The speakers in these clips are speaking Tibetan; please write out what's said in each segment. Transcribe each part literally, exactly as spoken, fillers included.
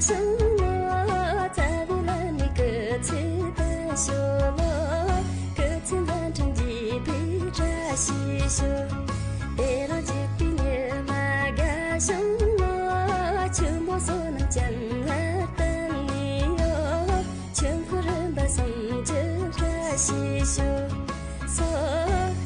ཞིང་ལ་རྩ་བའི་བླ་མའི་སྐུ་ཚེ་བརྟན་ཤོག་ལོ། སྐུ་ཚེ་མཛད་འཕྲིན་རྒྱས་པའི་བཀྲ་ཤིས་ཤོག། དེ་རིང་བརྒྱུད་པའི་ཉི་མ་དགའ་ཞིང་ལོ། ཆུ་མོ་བསོད་ནམས་ཅན་ལ་བསྟན་ནས་ཡོད། ཆོས་འཁོར་རིམ་པ་གསུམ་གྱི་བཀྲ་ཤིས་ཤོག། སོ།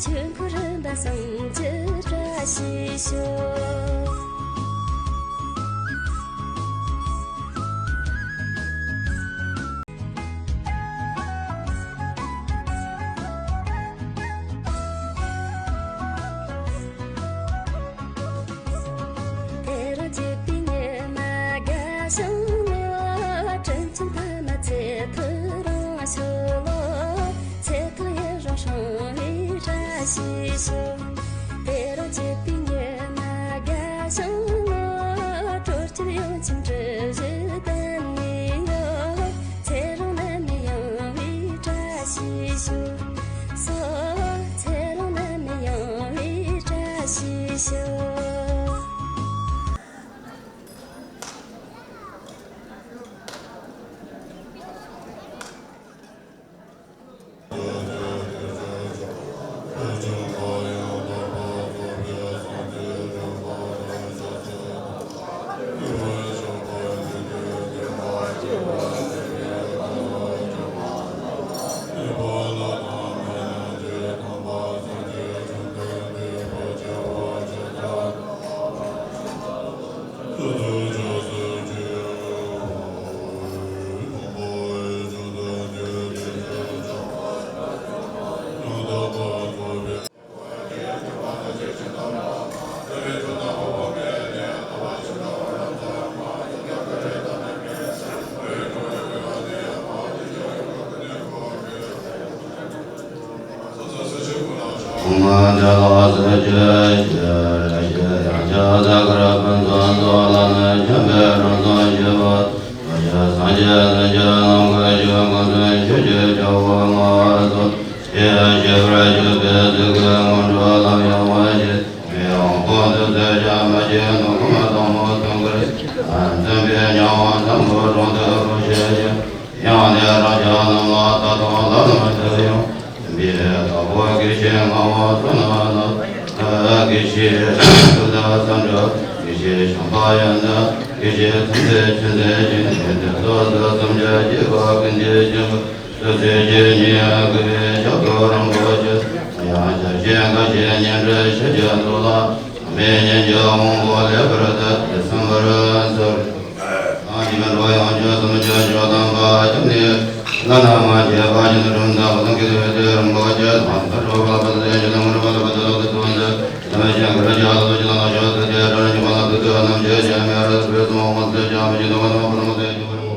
ཆོས་འཁོར་རིམ་པ་གསུམ་གྱི་བཀྲ་ཤིས་ཤོག། དེ་རིང་བརྒྱུད་པའི་ཉི་མ་དགའ་ཞིང་ལོ། དྲིན་ཅན་ཕ་མ་ཚེ་ཐར་རིང་ཤོག་ལོ། ཚེ་ཐར་ཡུན་རིང་སྲུང་བའི་བཀྲ་ཤིས་ཤོག། དེ་རིང་བརྒྱུད་པའི་ཉི་མ་དགའ་ཞིང་ལོ། སྤྲོ་སྐྱིད་ཡོངས་ཁྱིམ་གྲུ་བཞི་བརྟན་ནས་ཡོད། ཚེ་རིང་ནད་མེད་ཡོང་བའི་བཀྲ་ཤིས་ཤོག། སོ། ཚེ་རིང་ནད་མེད་ཡོང་བའི་བཀྲ་ཤིས་ཤོག། ཡང་ནས་རང་ཅག་རྣམས་ལ་ད་དུང་བླ་ན་མེད་པའི་ཡང་ཐུན་པའི་དྭགས་པོ་དགེ་བཤེས་ལྔ་པོ་བསོད་ནམས་ལ་དགེ་བཤེས་ཀུན་ལ་བསམ་གྲུབ་དགེ་བཤེས་བྱམས་པ་ཡོན་ཏན་དགེ་བཤེས་ཐུབ་པའི་ཆོས་འཛིན་ཅན་ནི་དེ་སོ་སོ་སེམས་ཅན་གྱི་བ་ཀུན་གྱི་སྐྱེ་བོ་སོ་སོའི་རྗེས་ཉེ་དགོས་པའི་ཞབས་ཏོག་རིན་པོ་ཆེ། ཡང་ཞབས་ཕྱི་འགའ་ཞིག་སྙན་སྒྲོན་ཞུ་རྒྱུ་འདུག་ལ། མི་ཉན་རྒྱུ་དབང་པོ་ལེགས་པར་དུ་དེ་གསུམ་པར་གསོལ། ཨ་ནི་མ་འགྲོ་ཡང་བཅུ་གསུམ་བཅུ་བཅུ་དང་པ་ཁྱབ་ནས་བླ་ན་མ་མཆིས་པ་ཅན་རིམ་དང་གསུང་གི་ལུས་རྩལ་རིན་པོ་ཆེ་དང་ཐར་རོ་བ་པ་དེ་ཅན་དང་རིན་པོ་ཆེ་དང་དེ་ཚོ་དེ་ཚོ་དེ་ལ་ཞེན་ཁར་བྱ་དོ་ཅི་དང་ལ་ཞོ་དེ་དེ་ར་ཉི་མ་ལ་དེ་དེ་རྣམ་ཤེས་ཅན་མེ་ར་དེ་ཚོ་དེ་ཅན་མ་ཅི་དང་བ་དང་བ་དང་བ་དེ་ཅན་མ་རུ།